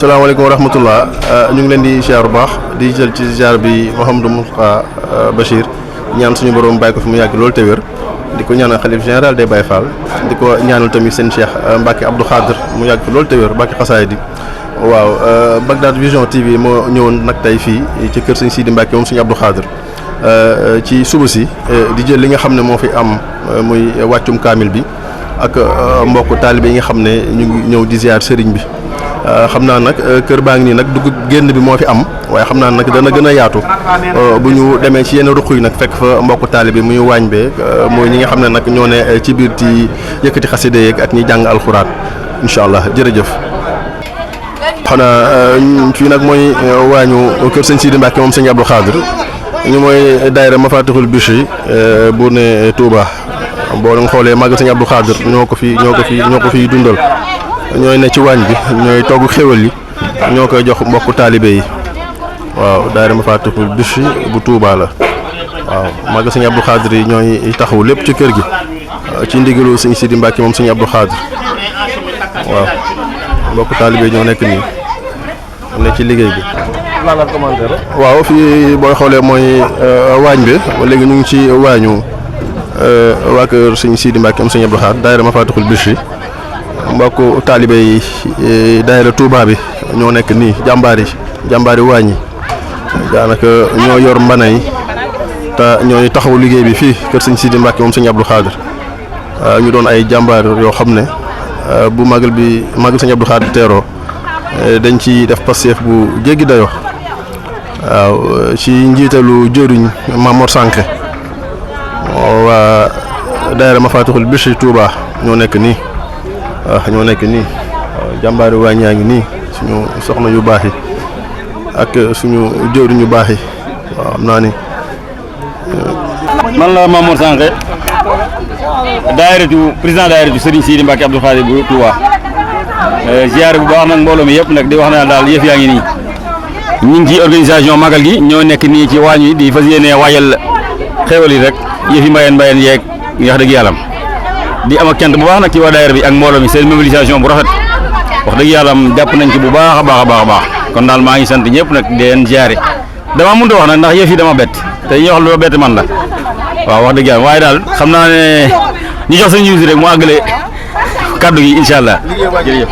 salaamaaleykum wa rahmatullah ñu ngi leen di ziar bu baax di jël ci ziar bi Mouhamadou Moustapha Bachir ñaan suñu borom bàyyi ko fi mu yàgg loolu te wér di ko ñaanal xalif général des Baye Fall di ko ñaanal tamit seen Cheikh Mbacke Abdou Khadir mu yàgg fi loolu te wér Mbacke xasaay di waaw Bagdad Vision TV moo ñëwoon nag tey fii ci kër sëñ Sidi Mbacke moom sëñ Abdou Khadir ci suba si di jël li nga xam ne moo fi am muy wàccum kaamil bi ak mbokk taalibe yi nga xam ne ñu ngi ñëw di ziar sëriñ bi. xam naa nag kër baa ngi nii nag dugg génn bi moo fi am waaye xam naa nag dana gën a yaatu bu ñu demee ci yenn ruq yi nag fekk fa mbokku taalibe bi muy waañ bee mooy ñi nga xam ne nag ñoo ne ci biir ci yëkkati xasida yeeg ak ñi jàng alxuraan incha allah jërëjëf. xanaa fii nag mooy waañu kër sëñ Sidi Mbacke moom sëñ Abdou Khadir ñu mooy daayira Mafatihul Bichri bu ne Touba boo leen xoolee màggal sëñ Abdou Khadir ñoo ko fi dundal. ñooy ne ci waañ bi ñooy togg xéwal yi ñoo koy jox mbokku taalibe yi waaw daayira Mafatihul Bichri bu Touba la waaw màggal sëñ Abdou Khadir yi ñooy taxaw lépp ci kër gi ci ndigalu sëñ Sidi Mbacke moom sëñ Abdou Khadir waaw mbokku taalibe yi ñoo nekk nii ne ci liggéey bi. waaw fii booy xoolee mooy waañ bi léegi ñu ngi ci waañu waa kër sëñ Sidi Mbacke moom sëñ Abdou Khadir daayira Mafatihul Bichri mbokku taalibe yi daayira Touba bi ñoo nekk nii jàmbaari waañ yi daanaka ñoo yor mbana yi te ñooy taxaw liggéey bi fii kër sëñ Sidi Mbacke moom sëñ Abdou Khadir ñu doon ay jàmbaar yoo xam ne bu magal sëñ Abdou Khadir teeroo dañ ci def passeef bu jéggi dayoo waaw ci njiitalu jëriñ Mamor Sànke waa daayira Mafatihul Bichri Touba ñoo nekk nii. waaw ñoo nekk nii jàmbaari waañ yaa ngi nii suñu soxna yu baax yi ak suñu jëwriñ yu baax yi waaw xam naa ni. man la Mamour Sànqe président daayiratu Serigne Sidi Mbacke Abdou Khadir bu Touba ziare bu baax nag mbooloo mi yëpp nag di wax na daal yëf yaa ngi nii ñu ngi ci organisation magal gi ñoo nekk nii ci waañ wi di fas yéene waajal xéwal yi rek yëf yi mbayeen yeeg wax dëgg yàlla. di am ak cant bu baax nag ci waa daayira bi ak mbooloo mi seen mobilisation bu rafet wax dëgg yàlla jàpp nañ ci bu baax a baax kon daal maa ngi sant ñëpp nag di leen ziare dama mënut a wax nag ndax yëf yi dama bett te ñuy wax lu bett man la waaw wax dëgg yàlla waaye daal xam naa ne ñu jox seen yuusi rek mu àggale kaddu gi incha allah jërëjëf.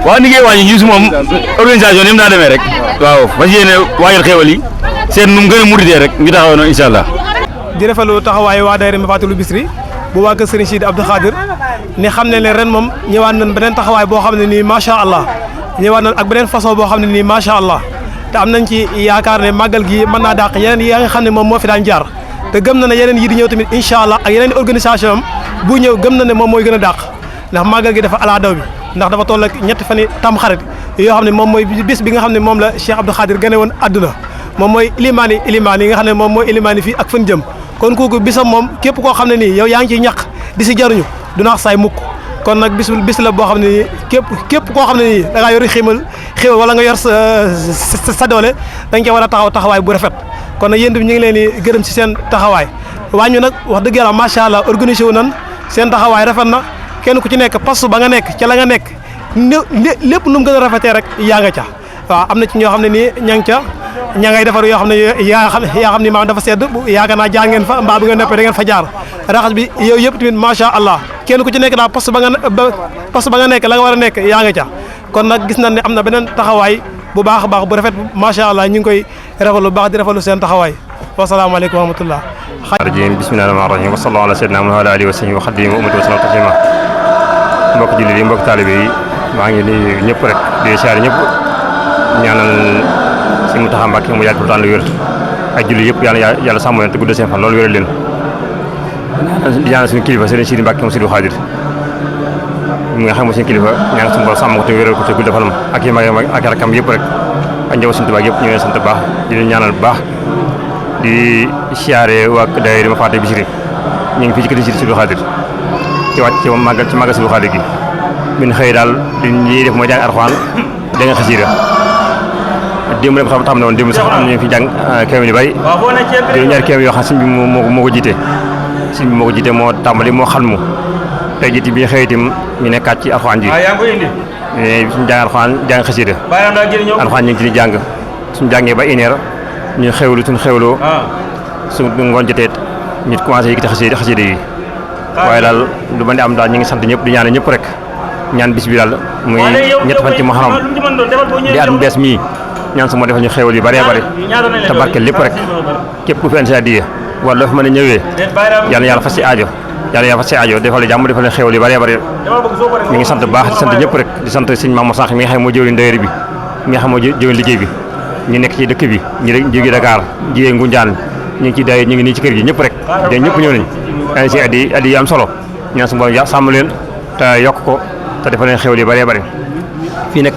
waaw liggéey waa ñu yuusi moom organisation ni mu daa demee rek waaw fas yéene waajal xéwal yi seen nu mu gën a muritee rek ñu taxaw noonu incha allah. di rafetlu taxawaayu waa daayira Mafatihul Bichri bu waa kër Serigne Sidi Abdou Khadir ni xam ne ren moom ñëwaat nañ beneen taxawaay boo xam ne nii macha allah ñëwaat nañ ak beneen façon boo xam ne nii macha allah te am nañ ci yaakaar ne màggal gi mën naa dàq yeneen yi nga xam ne moom moo fi daan jaar te gëm na ne yeneen yi di ñëw tamit incha allah ak yeneen organisation am bu ñëw gëm na ne moom mooy gën a dàq ndax màggal gi dafa ala daw bi ndax dafa toll ak ñetti fan yi tam xarit yoo xam ne moom mooy bis bi nga xam ne moom la Cheikh Abdou Khadir gane woon adduna moom mooy ilimaan yi nga xam ne moom mooy ilimaan yi fii ak fan jëm kon kooku bisam moom képp koo xam ne nii yow yaa ngi ciy ñaq di si jaruñu du naax saay mukk kon nag bis la boo xam ne nii képp koo xam ne nii da ngaa yor xéwal wala nga yor sa doole da nga cee war a taxawaay bu rafet kon nag yéen ñu ngi leen di gërëm si seen taxawaay waañu nag wax dëgg yàlla macha allah organisé wu nan seen taxawaay rafet na kenn ku ci nekk poste ba nga nekk ca la nga nekk lépp nu mu gën a rafetee rek yaa nga ca waaw am na ci ñoo xam ne nii ña ngay defar yoo xam ne yaa xam ni maam dafa sedd yaakaar naa jaar ngeen fa mbaa bi nga neppee da ngeen fa jaar raxas bi yow yëpp tamit macha allah kenn ku ci nekk daal poste ba nga nekk la nga war a nekk yaa nga ca kon nag gis nañ ne am na beneen taxawaay bu baax a baax bu rafet macha allah ñu ngi koy rafetlu bu baax di rafetlu seen taxawaay wasalaamaaleykum wa rahmatullah rajim bismillahi rahmaani rahim wa sallallahu ala sayyidina Muhammad wa ala alihi wa sahbihi wa xadimi ummati wa sallam taslima mbokk jullit yi mbokk taalibe yi maa ngi nuyu ñëpp rek di siyaare ñëpp ñaanal si mu taxa Mbàkke mu yàgg lu tànn wér ak julli yëpp yàlla sàmm leen te guddal seen fan loolu wéral leen di ñaanal suñu kilifa Serigne Sidi Mbacke moom Sidi Khadir mi nga xam ne suñu kilifa ñaan suñu borom sàmm ko te wéral ko te guddal fanam ak yi magam ak rakam yëpp rek ak njaboot suñu tubaab yëpp ñu ngi leen sant baax di leen ñaanal bu baax di siyaare waa daayira Mafatihul Bichri ñu ngi fii ci kër Sidi Khadir ci wàcc ci màggal Sidi Khadir gi min xëy daal li ñuy def mooy jàng Alxuraan da nga xasiida démb rek xam na woon démb sax am nañu fi jàng kéem yu bari juróom ñaari kéem yoo xam sëñ bi moo ko jiite sëñ bi moo ko jiite moo tàmbali moo xalmu tey jii bi ñu xëy itam ñu nekkaat ci alxuraan ji suñu jàng alxuraan jàng xasida alxuraan ñu ngi ci di jàng suñu jàngee ba une heure ñu xewlu suñu xewloo su ngoon jotee ñu commencé yëkkati xasida yi waaye daal lu mën di am daal ñu ngi sant ñëpp di ñaan ñëpp rek ñaan bis bi daal muy ñett fan ci Muharram di at mu bees mii ñaan su ma defal ñu xewal yu bëree bëri te barke lépp rek képp ku fi indi sa addiya wala loo fi mën a ñëwee yàlla fas ci aajo fas ci aajo defal jàmm defal xewal yu bëree bëri ñu ngi sant bu baax di sant ñëpp rek di sant sëñ Mamadou Sànq mi nga xam moo jëwriñ daayira bi mi nga xam moo jëwriñ liggéey bi ñu nekk ci dëkk bi ñu jóge Dakar jigéen Ngunjaan ñu ngi ci daay ñu ngi nii ci kër gi ñëpp rek te ñëpp ñëw nañ andi si addi yu am solo ñaan su borom sàmm leen te yokk ko te defal leen xewal yu bëree bëri fii nag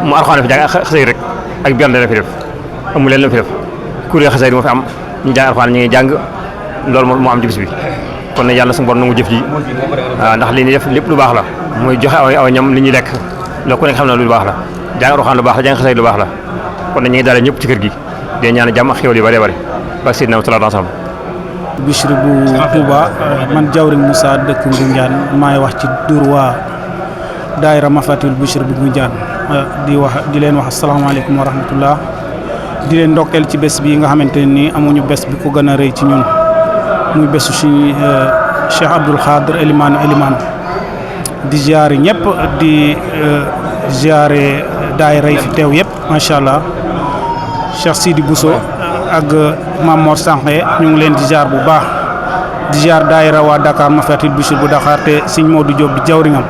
mu alxuraan fi jàng xasida rek ak bernde la fi def amul leen la fi def kuréel xasida moo fi am ñu jàng alxuraan ñu ngi jàng loolu moo am ci bis bi kon nag yàlla suñu borom nangu jëf ji waaw ndax li ñuy def lépp lu baax la muy joxe aw ñam li ñuy lekk loolu ku nekk xam na lu baax la jàng alxuraan lu baax la jàng xasida lu baax la kon nag ñu ngi daale ñëpp ci kër gi di ñaan jàmm ak xéwal yu bëree bëri ba Seydina sallallahu alayhi wa sallam Bichri bu Touba man jawriñ Moussa dëkk Ngunjaan maay wax ci dur waa daayira Mafatihul Bichri bu Ngunjaan di leen wax asalaamaaleykum wa rahmatullah di leen ndokkeel ci bés bi nga xamante ne nii amuñu bés bi ko gën a rëy ci ñun muy bésu suñu Cheikh Abdoul Khadr Elimane di ziare ñëpp di ziare daayira yi fi teew yëpp macha allah Cheikh Sidi Bousso ak Mamor Sànqe ñu ngi leen di ziar bu baax di ziar daayira waa Dakar Mafatihul Bichri bu Dakar te Sëñ Modou Diop di jawriñam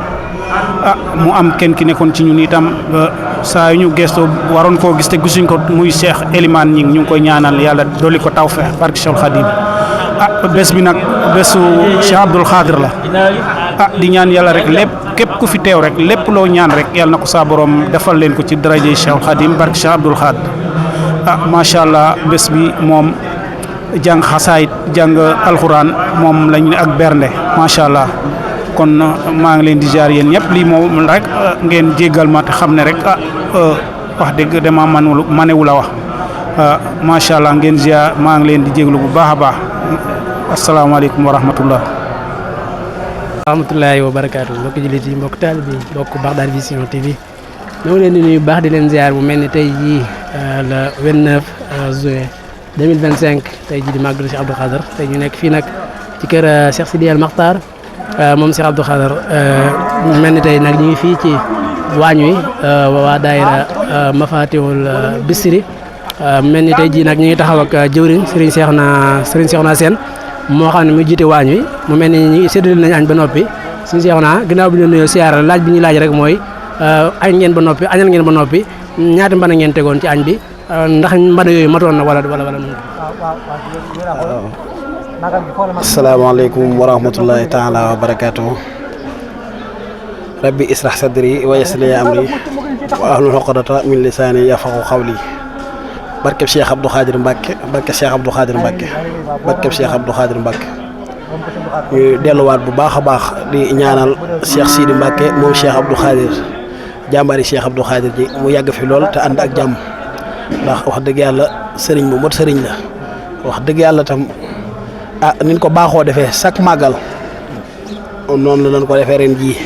mu am kenn ki nekkoon ci ñun itam saa yu ñu gëstoo waroon koo gis te gisuñ ko muy Cheikh Elimane ñu ngi koy ñaanal yàlla dolli ko tawfeex barke Cheikh Khadim bés bi nag bésu Cheikh Abdoul Khadr la di ñaan yàlla rek lépp képp ku fi teew rek lépp loo ñaan rek yàlla na ko saa borom defal leen ko ci daraje Cheikh Khadim barke Cheikh Abdoul Khadr macha allah bés bi moom jàng xasaayit jàng alxuraan moom lañ ak bernde macha allah kon maa ngi leen di jaar yéen ñëpp lii moom rek ngeen jéggal ma te xam ne rek wax dëgg dama manewu la wax macha allah ngeen ziar maa ngi leen di jéglu bu baax a baax asalaamaaleykum wa rahmatullah. rahmatullahi wa barakaatu mbokk jullit yi mbokk taalibe yi mbokk Bagdad Vision TV ñoo ngi leen di nuyu baax di leen ziar bu mel ni tey jii le 29 juin 2025 tey jii di màggalu Cheikh Abdoul Khadr tey ñu nekk fii nag ci kër Cheikh Sidi El Makhtar moom Cheikh Abdoul Khadr mel ni tey nag ñu ngi fii ci waañ wi waa daayira Mafatihul Bichri mel ni tey jii nag ñu ngi taxaw ak jëwriñ Serigne Cheikhouna Sène moo xam ne mu jiite waañ wi mu mel ni ñi séddale nañu añ ba noppi Serigne Cheikhouna ginnaaw bi ñu nuyoo siyaara laaj bi ñuy laaj rek mooy añ ngeen ba noppi añal ngeen ba noppi ñaata mbana ngeen tegoon ci añ bi ndax mbana yooyu matoon na wala asalaamaaleykum wa rahmatullahi taala wa barakaatuhu rabbi israh sadri wa yassir li amri wa ahlul uqdata min lisaani yafqahu qawli barkeb Cheikh Abdou Khadr Mbacke barkeb Cheikh Abdou Khadr Mbacke barkeb Cheikh Abdou Khadr Mbacke ñu delluwaat bu baax a baax di ñaanal Cheikh Sidi Mbacke moom Cheikh Abdou Khadr jàmbari Cheikh Abdou Khadr ji mu yàgg fi lool te ànd ak jàmm ndax wax dëgg yàlla sëriñ bu mot sëriñ la wax dëgg yàlla tam niñ ko baaxoo defee chaque màggal noonu la lañ ko defee ren jii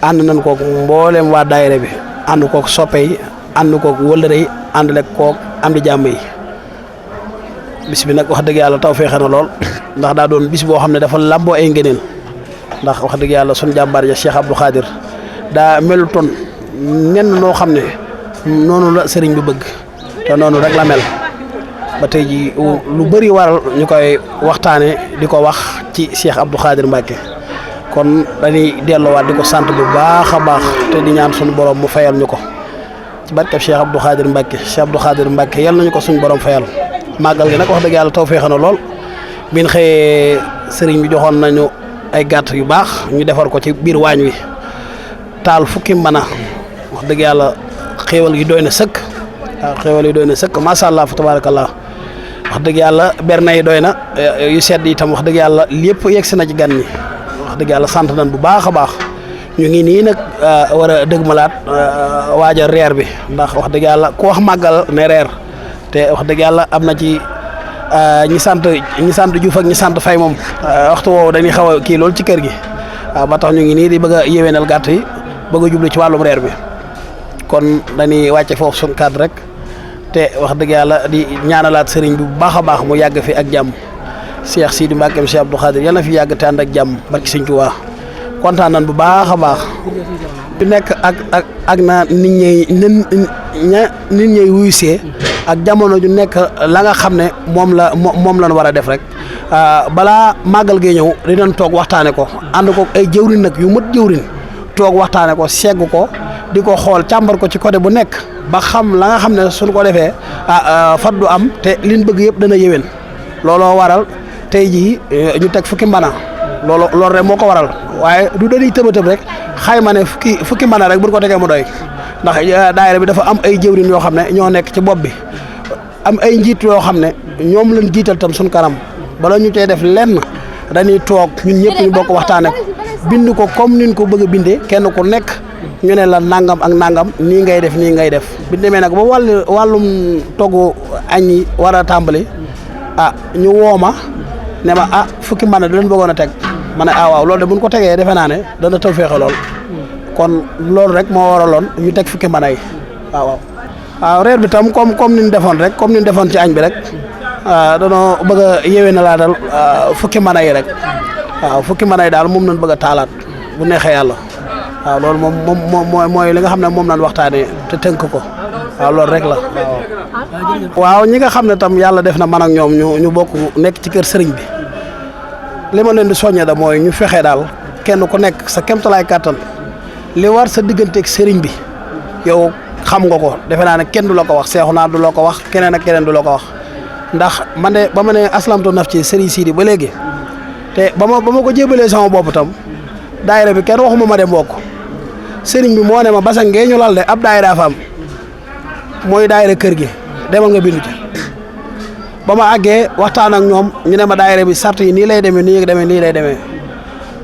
ànd nañ kook mboolem waa daayira bi ànd kook soppe yi ànd kook wëllëre yi ànd lek kook am di jàmm yi bis bi nag wax dëgg yàlla taw feexe na lool ndax daa doon bis boo xam ne dafa làmboo ay ngëneel ndax wax dëgg yàlla sun jàmbaar ja Cheikh Abdou Khadr daa melu ton nenn noo xam ne noonu la sëriñ bi bëgg te noonu rek la mel ba tey ji lu bëri waral ñu koy waxtaane di ko wax ci Cheikh Abdou Khadr Mbacke kon dañuy delloowaat di ko sant bu baax a baax te di ñaan suñu borom mu fayal ñu ko ci barkeb Cheikh Abdou Khadr Mbacke Cheikh Abdou Khadr Mbacke yal nañu ko suñu borom fayal màggal gi nag wax dëgg yàlla taw feexe na lool biñ xëyee sëriñ bi joxoon nañu ay gàtt yu baax ñu defar ko ci biir waañ wi taal fukki mbana wax dëgg yàlla xéewal gi doy na sëkk waaw xéewal yi doy na sëkk macha allah fa tabarakallah wax dëgg yàlla berne yi doy na yu sedd itam wax dëgg yàlla lépp yegsi na ci gan ñi wax dëgg yàlla sant nañ bu baax a baax ñu ngi nii nag war a dëgmalaat waajal reer bi ndax wax dëgg yàlla ku wax màggal ne reer te wax dëgg yàlla am na ci ñi sant Diouf ak ñi sant Faye moom waxtu woowu dañuy xaw a kii loolu ci kër gi waaw ba tax ñu ngi nii di bëgg a yéwénal gàtt yi bëgg a jublu ci wàllum reer bi kon dañuy wàcce foofu suñu kàddu rek te wax dëgg yàlla di ñaanalaat sëriñ bi bu baax a baax mu yàgg fi ak jàmm Cheikh Sidi Mbacke Cheikh Abdou Khadir yàlla na fi yàgg te ànd ak jàmm barki Sëñ Tuubaa kontaan nañ bu baax a baax. di nekk ak na nit ñi wuyusee ak jamono ju nekk la nga xam ne moom lañ war a def rek balaa màggal gee ñëw dinañ toog waxtaane ko ànd ko ay jëwrin nag yu mat jëwrin toog waxtaane ko segg ko di ko xool càmbar ko ci côté bu nekk ba xam la nga xam ne suñ ko defee fat du am te liñ bëgg yëpp dana yéwén looloo waral tey jii ñu teg fukki mbana loolu rek moo ko waral waaye du dañuy tëb rek xayma ne fukki mbana rek buñ ko tegee mu doy ndax daayira bi dafa am ay jëwrin yoo xam ne ñoo nekk ci bopp bi am ay njiit yoo xam ne ñoom lañ jiital tam suñ kanam bala ñu tey def lenn dañuy toog ñun ñëpp ñu bokk waxtaane ko bind ko comme niñ ko bëgg a bindee kenn ku nekk ñu ne la nangam ak nangam nii ngay def bi demee nag ba wàllum toggu añ yi war a tàmbali ñu wooma ne ma fukki mbana di leen bëggoon a teg ma ne waaw loolu de buñ ko tegee defe naa ne dana taw féexe lool kon loolu rek moo waraloon ñu teg fukki mbana yi waaw reer bi tam comme ni ñu defoon rek comme ni ñu defoon ci añ bi rek danoo bëgg a yewee na laa dal fukki mbana yi rek waaw fukki mbana yi daal moom nañ bëgg a taalaat bu neexee yàlla waaw loolu moom mooy li nga xam ne moom lañ waxtaanee te tënk ko waaw loolu rek la waaw ñi nga xam ne tam yàlla def na man ak ñoom ñu bokk nekk ci kër sëriñ bi li ma leen di soññee da mooy ñu fexe daal kenn ku nekk sa kemtalaay kàttan li war sa digganteeg sëriñ bi yow xam nga ko defe naa ne kenn du la ko wax seexu naa du la ko wax keneen ak keneen du la ko wax ndax man de ba ma ne aslamtu naf ci sëriñ Sidi ba léegi te ba ma ko jébalee sama bopp tam daayira bi kenn waxuma ma dem bokk sëriñ bi moo ne ma basang ngee ñu lal de ab daayira fa am mooy daayira kër gi demal nga bindu ci ba ma àggee waxtaan ak ñoom ñu ne ma daayira bi sart yi nii lay demee nii lay demee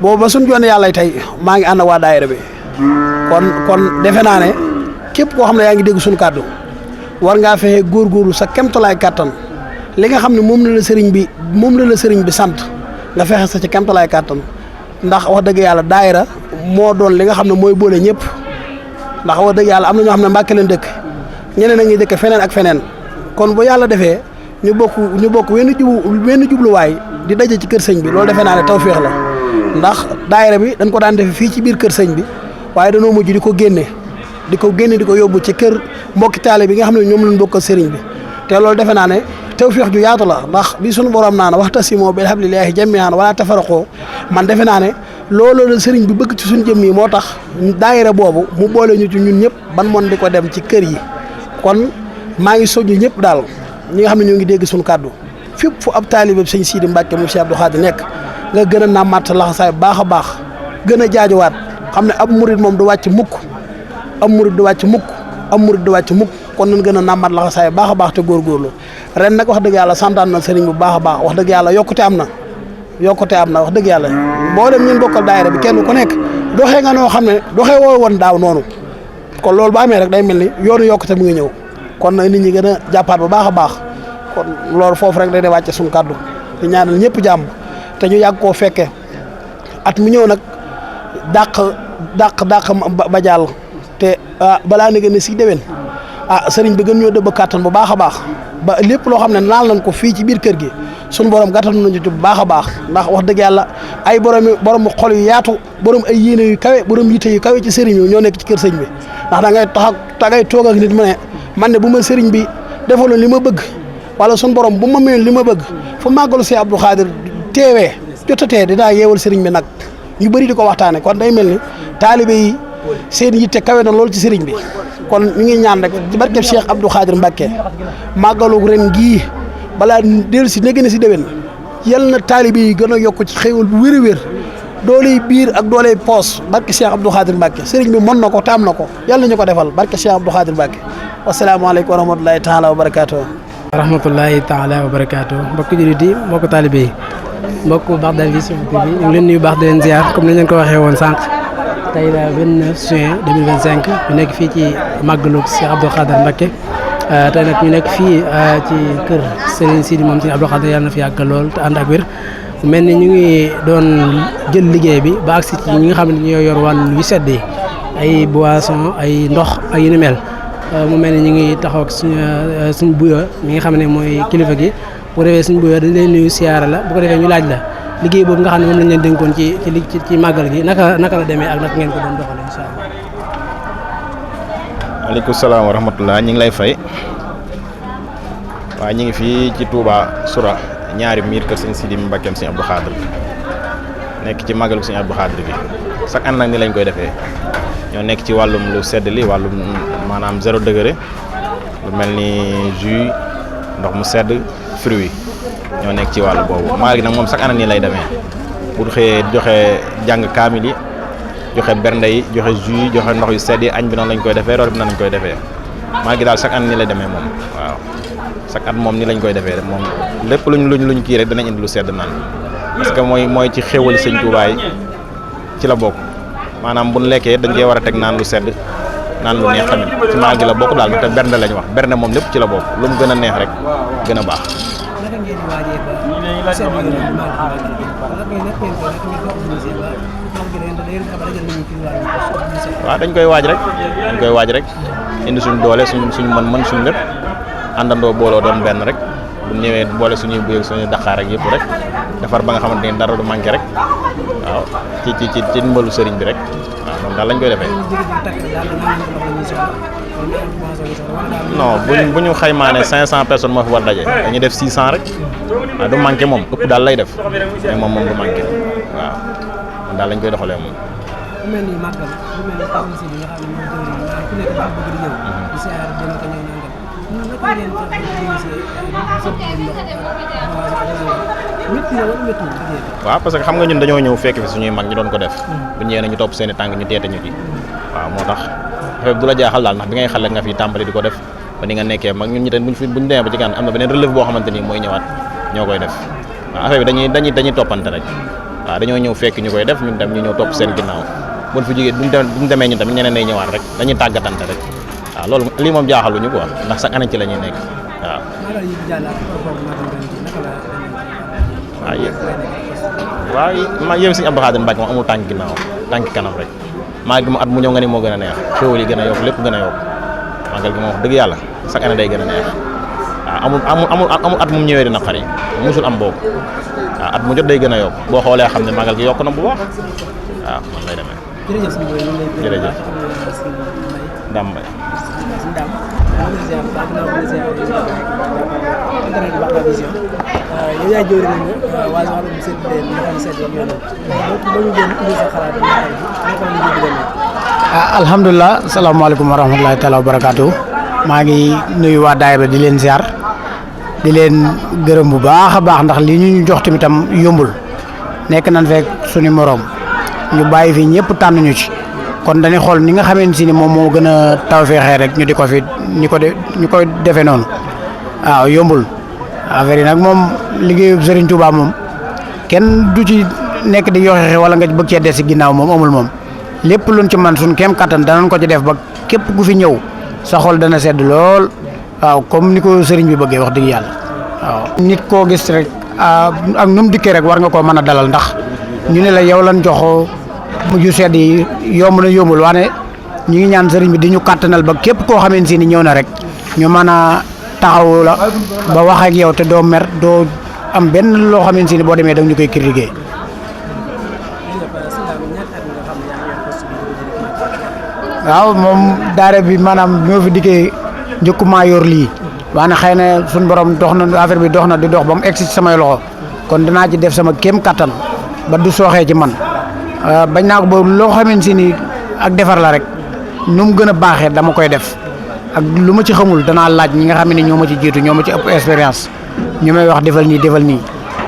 boobu ba suñ joon yàlla tey maa ngi ànd ak waa daayira bi kon defe naa ne képp koo xam ne yaa ngi dégg suñu kàddu war ngaa fexe góorgóorlu sa kemtalaay kàttan li nga xam ne moom la la sëriñ bi sant nga fexe sa ci kemtalaay kàttan ndax wax dëgg yàlla daayira moo doon li nga xam ne mooy boole ñëpp ndax wax dëgg yàlla am na ñoo xam ne Mbàkke leen dëkk ñeneen a ngi dëkk feneen ak feneen kon bu yàlla defee ñu bokk wenn jubluwaay di daje ci kër sëñ bi loolu defee naa ne tawféex la ndax daayira bi dañ ko daan defe fii ci biir kër sëñ bi waaye dañoo mujj di ko génne di ko yóbbu ci kër mbokki taale bi nga xam ne ñoom lañ bokkal sëriñ bi te loolu defe naa ne tawféex ju yaatu la ndax bi suñu borom naa ne waxtasimoo bil hablillahi jamii'an wala tafarraqoo man defe naa ne loolu la sëriñ bi bëgg ci suñu jëm yi moo tax daayira boobu mu boole ñu ci ñun ñëpp ban moon di ko dem ci kër yi kon maa ngi soññu ñëpp daal ñi nga xam ne ñoo ngi dégg suñu kàddu fépp fu ab taalibe sëñ Sidi Mbacke mu Cheikh Abdou Khadir nekk nga gën a nàmmaat sa laxasaay baax a baax gën a jaajuwaat xam ne ab murid moom du wàcc mukk am murid du wàcc mukk kon nañ gën a nàmmaat laxasaay baax a baax te góorgóorlu ren nag wax dëgg yàlla santaan na sëriñ bu baax a baax wax dëgg yàlla yokkute am na wax dëgg yàlla boo dem ñun bokkal daayira bi kenn ku nekk doxee nga noo xam ne doxee woo woon daaw noonu kon loolu bu amee rek day mel ni yoonu yokkute mu ngi ñëw kon nag nit ñi gën a jàppaat bu baax a baax kon loolu foofu rek day de wàcce suñu kàddu di ñaanal ñëpp jàmm te ñu yàgg koo fekke at mu ñëw nag dàq ba jàll te balaa na gën a si déwén sëriñ bi gën ñoo dëbb kàttan bu baax a baax ba lépp loo xam ne naal nañ ko fii ci biir kër gi suñu borom gàttan nañu ci bu baax a baax ndax wax dëgg yàlla ay borom xol yu yaatu borom ay yéene yu kawe borom yitte yu kawe ci sëriñ yi ñoo nekk ci kër sëriñ bi ndax da ngay toog ak nit mu ne man ne bu ma sëriñ bi defaloon li ma bëgg wala suñu borom bu ma mayoon li ma bëgg fu màggalu Cheikh Abdou Khadir teewee jotatee dinaa yeewal sëriñ bi nag ñu bëri di ko waxtaane kon day mel ni taalibe yi seen yitte kawe na loolu ci sëriñ bi kon ñu ngi ñaan rek ci barkeb Cheikh Abdou Khadir Mbacke màggalu ren gii balaa dellu si ne gën a si déwén yal na taalibe yi gën a yokk ci xéewal bu wér a wér dooley biir ak dooley poos barke Cheikh Abdou Khadir Mbacke sëriñ bi mën na ko taam na ko yàlla ñu ko defal barke Cheikh Abdou Khadir Mbacke wasalaamaaleykum wa rahmatulahi taala wa barakaatu. rahmatullahi taala wa barakaatu mbokk jullit yi mbokk taalibe yi mbokk Bagdad Vision TV ñu ngi leen nuyu baax di leen ziar comme ni ñu leen ko waxee woon sànq tey la 29 juin 2025 ñu nekk fii ci màggalu Cheikh Abdou Khadir Mbacke tey nag ñu nekk fii ci kër Serigne Sidi moom Serigne Abdou Khadir yàlla na fi yàgg lool te ànd ak wér mel ni ñu ngi doon jël liggéey bi ba agsi ci ñi nga xam ne ñoo yor wàllu yu sedd yi ay boisson ay ndox ak yu ni mel mu mel ni ñu ngi taxaw ak suñ buyo mi nga xam ne mooy kilifa gi bu ko defee suñ buyo dañ leen nuyu siyaara la bu ko defee ñu laaj la liggéey boobu nga xam ne moom lañ leen dénkoon ci màggal gi naka la demee ak naka ngeen ko doon doxalee incha allah. waaleykum salaam wa rahmatulah ñu ngi lay fay waaye ñu ngi fii ci Touba Soura ñaari miir kër sëñ Sidi Mbackeem sëñ Abdou Khadre nekk ci màggalu sëñ Abdou Khadre bi chaque année nag ni lañ koy defee ñoo nekk ci wàllum lu sedd li wàllum maanaam 0 degré lu mel ni jus ndox mu sedd fruit ñoo nekk ci wàllu boobu màggal gi nag moom chaque année nii lay demee bu xëyee joxe jàng kaamil yi joxe bernde yi joxe jus yi joxe ndox yu sedd yi añ bi noonu lañ koy defee root bi noonu lañ koy defee màggal gi daal chaque année nii lay demee moom waaw chaque at moom nii lañ koy defee moom lépp luñ kii rek danañ indi lu sedd naan parce que mooy ci xéwali sëñ Tuubaa yi ci la bokk maanaam bu ñu lekkee dañ koy war a teg naan lu sedd naan lu neex tamit ci màggal gi la bokk daal te bernde lañ wax bernde moom lépp ci la bokk lu mu gën a neex rek gën a baax. waaw dañ koy waaj rek indi suñ doole suñ mën suñ lépp àndandoo booloo doon benn rek bu ñëwee boole suñuy buy ak suñuy daqaar ak yëpp rek defar ba nga xamante ni dara du manqué rek waaw ci ndimbalu sëriñ bi rek waaw noonu daal lañ koy defee. non bu ñu xaymaa ne 500 personnes moo fi war daje dañuy def 600 rek waaw du manqué moom ëpp daal lay def mais moom du manqué waaw noonu daal lañ koy doxalee moom. waaw parce que xam nga ñun dañoo ñëw fekk fi suñuy mag ñu doon ko def bu ñëwee na ñu topp seen i tànk ñu teete ñu ci waaw moo tax affaire bi du la jaaxal daal ndax bi ngay xale nga fi tàmbali di ko def ba ni nga nekkee mag ñun ñi tamit buñ demee ba ci kan am na beneen relève boo xamante ni mooy ñëwaat ñoo koy def waaw affaire bi dañuy toppante rek waaw dañoo ñëw fekk ñu koy def ñun tam ñu ñëw topp seen ginnaaw buñ fi jógee buñ demee ñun tamit ñeneen nay ñëwaat rek dañuy tàggatante rek waaw loolu lii moom jaaxaluñu quoi ndax chaque année ci la ñuy nekk waaw. waaw yow Sëñ Abdou Khadre Mbacke moom amul tànk ginnaaw tànk kanam rek màggal gi mu at mu ñëw nga ni moo gën a neex xéwal yi gën a yokk lépp gën a yokk màggal gi moom wax dëgg yàlla chaque année day gën a neex waaw amul at mu ñëwee di naqari musul am boobu waaw at mu jot day gën a yokk boo xoolee xam ne màggal gi yokk na bu baax waaw man lay demee. jërëjëf Dame Mbaye. yow yaay jëwri nañu waa wàllum séddale ndoxam sedd ak yoon ba ñu gën indi sa xalaat alhamdulilah salaamaaleykum wa rahmatulahi taala wa barakaatu maa ngi nuyu waa daayira di leen ziar di leen gërëm bu baax a baax ndax li ñu jox tamitam yombul nekk nañ fekk suñu morom ñu bàyyi fi ñëpp tànn ñu ci kon dañuy xool ni nga xamante si ni moom moo gën a tawfeexee rek ñu di ko fi ñu koy defee noonu waaw yombul affaire yi nag moom liggéeyu Serigne Touba moom kenn du ci nekk di yoxe wala nga bëgg cee des si ginnaaw moom amul moom lépp luñ ci man suñ kéem kattan danañ ko ci def ba képp ku fi ñëw sa xol dana sedd lool waaw comme ni ko Serigne bi bëggee wax dëgg yàlla waaw. nit koo gis rek ak nu mu dikkee rek war nga koo mën a dalal ndax ñu ne la yow lan jox yu sedd yi yomb na yombul waane ñu ngi ñaan Serigne bi di ñu kattanal ba képp koo xamante si ni ñëw na rek ñu mën a taxaw la ba wax ak yow te doo mer doo am benn loo xamante si ni boo demee da ñu koy critiquer. waaw moom daara bi maanaam ñoo fi dikkee njëkkumaa yor lii waane xëy na suñu borom dox na affaire bi dox na di dox ba mu egsi ci samay loxo kon dinaa ci def sama kéem kattan ba du sooxee ci man bañ naa ko ba loo xamante si ni ak defar la rek nu mu gën a baaxee dama koy def ak lu ma ci xamul danaa laaj ñi nga xam ne ñoo ma ci jiitu ñoo ma ci ëpp expérience ñu may wax defal nii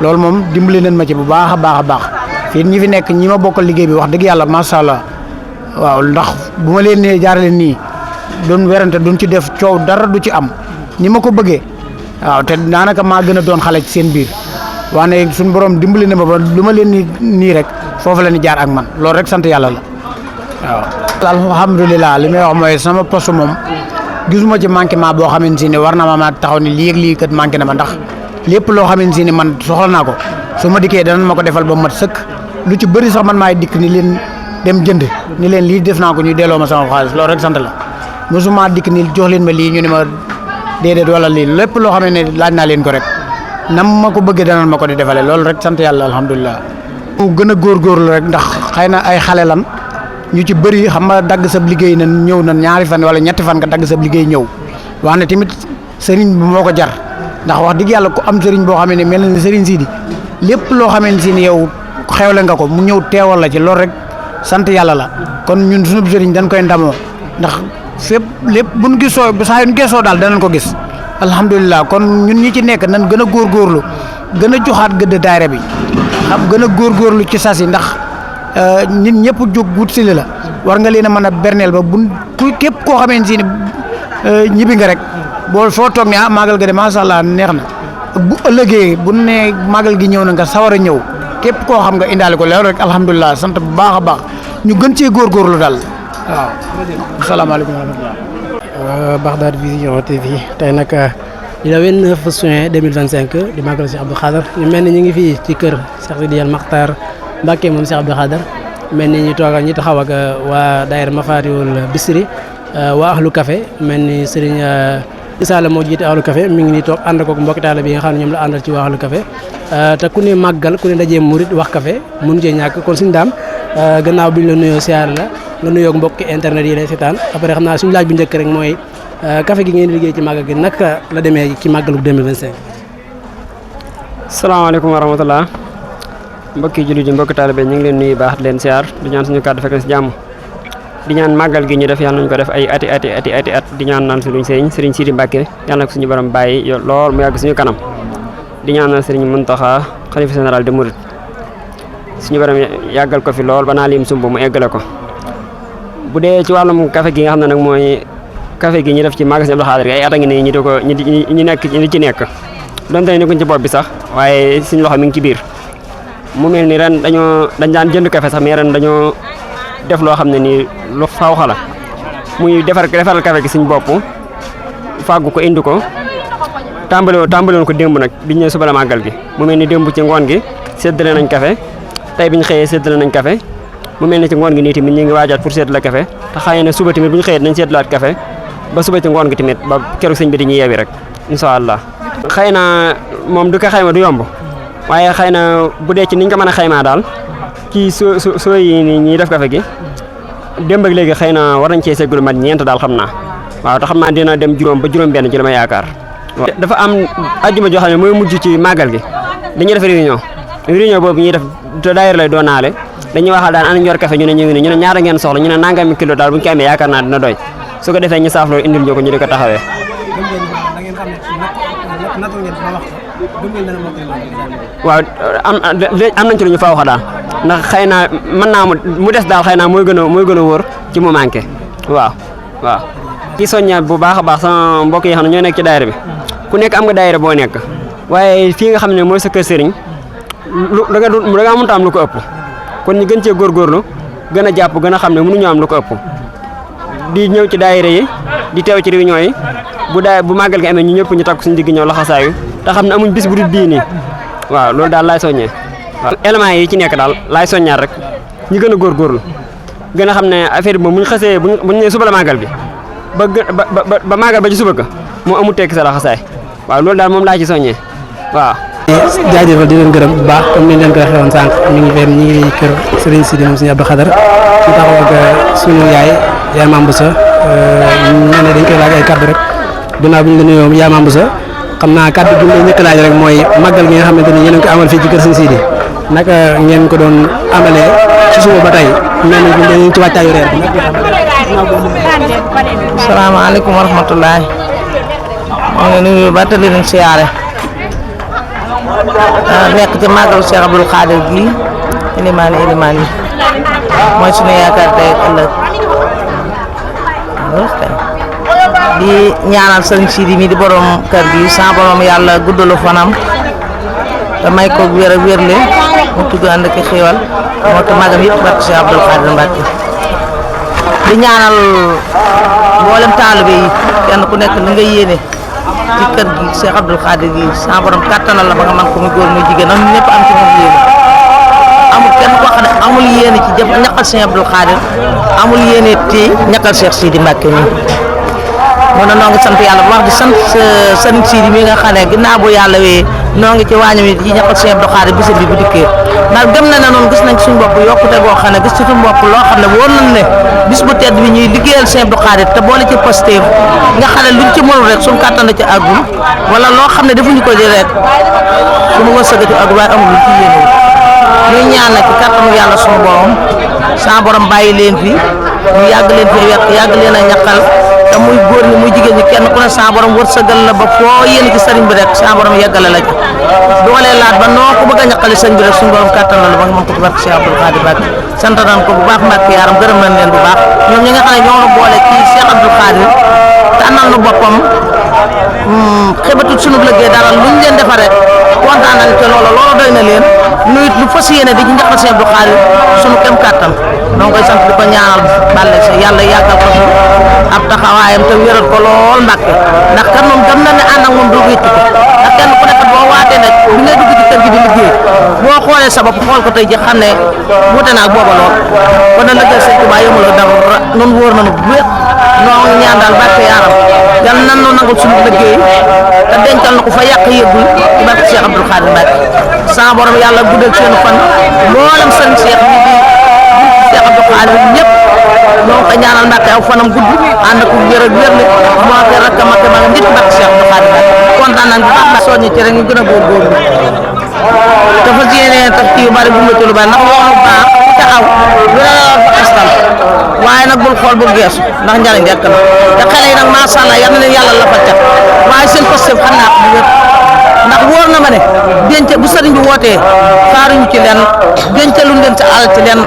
loolu moom dimbali nañ ma ci bu baax a baax a baax fii ñi fi nekk ñi ma bokkal liggéey bi wax dëgg yàlla macha allah waaw ndax bu ma leen nee jaarale nii doon werante duñ ci def coow dara du ci am ni ma ko bëggee waaw te daanaka maa gën a doon xale ci seen biir waane suñu borom dimbali na ma ba lu ma leen nii rek foofu la ñu jaar ak man loolu rek sant yàlla la waaw. alhamdulilah li may wax mooy sama poste moom gisuma ci manquement boo xamante si ne war na ma taxaw ni lii ak lii kat manqué na ma ndax lépp loo xamante si ne man soxla naa ko su ma dikkee danañ ma ko defal ba mat sëkk lu ci bëri sax man maay dikk ni leen dem jënd ni leen lii def naa ko ñu delloo ma sama xaalis loolu rek sant la mosuma dikk ni jox leen ma lii ñu ne ma déedéet wala lii lépp loo xam ne laaj naa leen ko rek nam ma ko bëggee danañ ma ko di defale loolu rek sant yàlla alhamdulilah. mu gën a góorgóorlu rek ndax xëy na ay xale lan ñu ci bëri xam nga dagg sa liggéey na ñëw na ñaari fan wala ñetti fan nga dagg sa liggéey ñëw wax ne tamit sëriñ bi moo ko jar ndax wax dëgg yàlla ku am sëriñ boo xam ne mel na ni sëriñ Sidi lépp loo xamante si ni yow xewle nga ko mu ñëw teewal la ci loolu rek sant yàlla la kon ñun suñu sëriñ dañ koy ndamoo ndax fépp lépp buñ gisoo saa yu ñu gisoo daal danañ ko gis alhamdulilah kon ñun ñi ci nekk nan gën a góorgóorlu gën a joxaat gëdd daayira bi xam gën a góorgóorlu ci sas yi ndax nit ñëpp jóg wut si la war nga leen a mën a berneel ba bu képp koo xamante si ni ñibbi nga rek boo foo toog ne màggal ga de macha allah neex na bu ëllëgee bu ne màggal gi ñëw na nga sawar a ñëw képp koo xam nga indaale ko loolu rek alhamdulilah sant bu baax a baax ñu gën cee góorgóorlu daal waaw. asalaamaaleykum wa rahmatulah. Bagdad Vision TV tey nag di la 29 juin 2025 di màggal Cheikh Abdou Khadr ñu mel ni ñu ngi fii ci kër Cheikh Sidi El Makhtar Mbacké moom Cheikh Abdou Khadr mel ni ñu toog ak ñi taxaw ak waa daayira Mafatihul Bichri waa Ahlu Café mel ni Serigne Issa la moo jiite Ahlu Café mi ngi nii toog ànd koog mbokki taalibe bi nga xam ne ñoom la àndal ci waa Ahlu Café te ku ne màggal ku ne dajee murit wax café mun cee ñàkk kon suñu daam gannaaw bi ñu la nuyoo siyaar la nga nuyoo mbokki internet yi lay seetaan après xam naa suñu laaj bu njëkk rek mooy café gi ngeen di liggéey ci màggal gi naka la demee ci màggalu 2025. salaamaaleykum wa rahmatulah mbokki jullit yi mbokki taalibe ñu ngi leen nuyu baax di leen siyaar di ñaan suñu kàddu fekk si jàmm di ñaan màggal gi ñu def yàlla nañu ko def ay ati at di ñaan naan suñu sëriñ Sidi Mbacké yàlla na ko suñu borom bàyyi lool mu yàgg suñu kanam di ñaanal sëriñ Mountakha xalifa général de Mouride suñu borom yàggal ko fi lool ba naa lim sumb mu eggale ko bu dee ci wàllum café gi nga xam ne nag mooy café gi ñu def ci magasin Abdou Khadr ay at a ngi nii ñu di ko ñu ci nekk donte ne nekkuñ ci bopp bi sax waaye suñu loxo mi ngi ci biir mu mel ni ren dañ daan jënd café sax mais ren dañoo def loo xam ne nii lu faaw xala muy defaral café gi suñu bopp fàggu ko indi ko tàmbaloon ko démb nag biñ ñëw suba la màggal gi mu mel ni démb ci ngoon gi séddale nañ café tey biñ xëyee séddale nañ café mu mel ni ci ngoon gi nii tamit ñu ngi waajaat pour séddale café te xëy na suba tamit bu ñu xëyee nañ séddalaat café ba suba ci ngoon gi tamit ba keroog sëñ bi dañuy yeewi rek incha allah. xëy na moom du ko xayma du yomb waaye xëy na bu dee ci niñ ko mën a xaymaa daal ci soo yi nii ñuy def café gi démb ak léegi xëy na war nañ cee seggul mat ñeent daal xam naa waaw te xam naa dina dem juróom ba juróom-benn ci la ma yaakaar. dafa am ajjuma joo xam ne mooy mujj ci màggal gi dañuy def réunion boobu ñuy def te daayira lay doonaale dañuy waxal daan ana ñor café ñu ne ñu ngi nii ñu ne ñaata ngeen soxla ñu ne nangami kilo daal bu ñu ko amee yaakaar naa dina doy su ko defee ñu saafloo indil ñu ko ñu di ko taxawee. waaw am nañ ci lu ñu fa wax daal ndax xëy na mën naa mu des daal xëy na mooy gën a wóor ci mu manqué waaw. ci soññaat bu baax a baax sama mbokk yi xam ne ñoo nekk ci daayira bi ku nekk am nga daayira boo nekk waaye fii nga xam ne mooy sa kër sëriñ da nga mënta am lu ko ëpp kon ñu gën cee góorgóorlu gën a jàpp gën a xam ne mënuñu am lu ko ëpp di ñëw ci daayira yi di teew ci réunion yi bu màggal gi amee ñu ñëpp ñu takk suñu digg ñëw laxasaayu te xam ne amuñ bis bu dul bii nii waaw loolu daal laay soññee waaw éléments yi ci nekk daal laay soññaat rek ñu gën a góorgóorlu gën a xam ne affaire bi moom buñ xasee buñ nee suba la màggal bi ba màggal ba ci suba ka moo amul tekki sa laxasaay waaw loolu daal moom laa ci soññee waaw. jaajëfal di leen gërëm bu baax comme ni leen ko waxee woon sànq ñu ngi kër Serigne Sidi moom Serigne Abdou Khadr ñu taxaw ak suñu yaay Mame Bousso ñu ne dañ koy laaj ay kaddu rek ginnaaw bi ñu la nuyoo yaay Mame Bousso xam naa kaddu gi ñu njëkk laaj rek mooy màggal gi nga xamante ni yéen a ngi ko amal fii ci kër Serigne Sidi naka ngeen ko doon amalee ci suba ba tey mel ni dañu ci wàccaayu reer bi. salaamaaleykum wa rahmatulah maa ngi nuyu ba te leen siyaare nekk ci màggalu Cheikh Abdou Khadr gi ilimaan yi mooy suñu yaakaar tey ak ëllëg di ñaanal sëriñ Sidi mi di borom kër gi sa borom yàlla guddalu fanam te may ko wér a wérle mu tudd ànd ak xéewal moo ko magam yëpp barke Cheikh Abdou Khadr Mbacké di ñaanal mboolem taalibe yi kenn ku nekk li nga yéene ci kër gi Cheikh Abdou Khadr gi sa borom kattanal la ba nga man ko muy góor muy jigéen am ñëpp am ci moom yéene amul kenn koo xam ne amul yéene ci jëf ñaqal Sëñ Abdou Khadir amul yéene ci ñaqal Cheikh Sidi Mbacke mi mun na noo ngi sant yàlla bu baax di sant sëriñ Sidi mi nga xam ne ginnaaw bu yàlla wee noo ngi ci waañu mi di ñaqal Sëñ Abdou Khadir bisam bi bu dikkee ndax gëm na ne noonu gis nañ suñu bopp yokkute goo xam ne gis ci suñu bopp loo xam ne wóor nañ ne bis bu tedd bi ñuy liggéeyal Sëñ Abdou Khadir te boole ci Pastef nga xam ne luñ ci mënul rek suñu kàttan ci àggul wala loo xam ne defuñu ko di rek suñu wërsëgati àggul waaye amul lu ci yéene ñuy ñaan nag ci kàttanu yàlla suñu borom sa borom bàyyi leen fi ñu yàgg leen fi yàgg leen a ñaqal te muy góor ñi muy jigéen ñi kenn ku ne sa borom wërsëgal la ba foo yéene ci sëriñ bi rek sa borom yeggale la ca doole laat ba noo ko bëgg a ñaqali sëriñ bi rek suñu borom kàttan la ba nga mën ko ci barke Cheikh Abdou Khadir Mbacke sant nañ ko bu baax Mbacke yaaram gërëm nañ leen bu baax ñoom ñi nga xam ne ñoo la boole ci Cheikh Abdou Khadir tànnal nu boppam xebatut sunu liggéey dara luñ leen defar rek kontaan nañ te loolu doy na leen nu it lu fas yéene di ci ñaqal Cheikh Abdou Khadir sunu kem kàttan donc koy sant di ko ñaanal bàlle si yàlla yàggal ko ab taxawaayam te wéral ko lool Mbàkke ndax kat moom gëm na ne ànd ak moom du wécc ko ndax kenn ku nekk boo waatee nag bi ngay dugg ci kër gi di liggéey boo xoolee sa bopp xool ko tey ji xam ne wute naa ak booba lool kon nag liggéey Sëñ Tuubaa yëmuloo dara nun wóor nañu bu wér noo ngi ñaan daal Mbàkke yaaram yal nan noo nangul suñu liggéey te dencal na ko fa yàq yëggul ci barke Cheikh Abdou Khadir Mbàkke sa borom yàlla guddal seen fan mboolem sëñ Cheikh ñi di Cheikh Abdou Khadir ñëpp ñoo ngi ko ñaanal Mbàkke aw fanam gudd ànd ak wér ak wér moo ko rakkam ak magam ñëpp barke Cheikh Abdou Khadir Mbàkke kontaan nañ bu baax ba soññi ci rek ñu gën a góorgóorlu dafa yéene tax ci yu bari bu métti lu bari ndax loolu baax taxaw lu la fa astal waaye nag bul xool bul geesu ndax njariñ rekk na te xale yi nag macha allah yal na leen yàlla la fa cat waaye seen Pastef xam naa ko bu wér ndax wóor na ma ne denc bu sëriñ bi wootee xaaruñu ci leen dencaluñ leen ci àll ci leen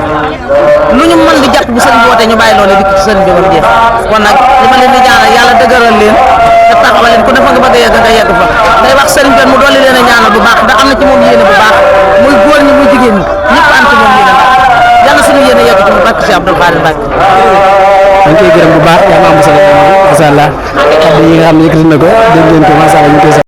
lu ñu mën di jàpp bu sëriñ bi wootee ñu bàyyi loolu dikk ci sëriñ bi ba jeex kon nag li ma leen di ñaanal yàlla dëgëral leen te taxawal leen ku ne fa nga bëgg a yegg nga yegg fa day wax sëriñ bi mu dolli leen a ñaanal bu baax ndax am na ci moom yéene bu baax muy góor ñi muy jigéen ñi ñëpp am ci moom yéene ndax yàlla suñu yéene yegg ci mu barke Cheikh Abdou Khadir Mbacke dañ koy gërëm bu baax yaa ma am solo macha allah kàddu yi nga xam ne yëkkati na ko dégg ngeen ko macha allah ñu koy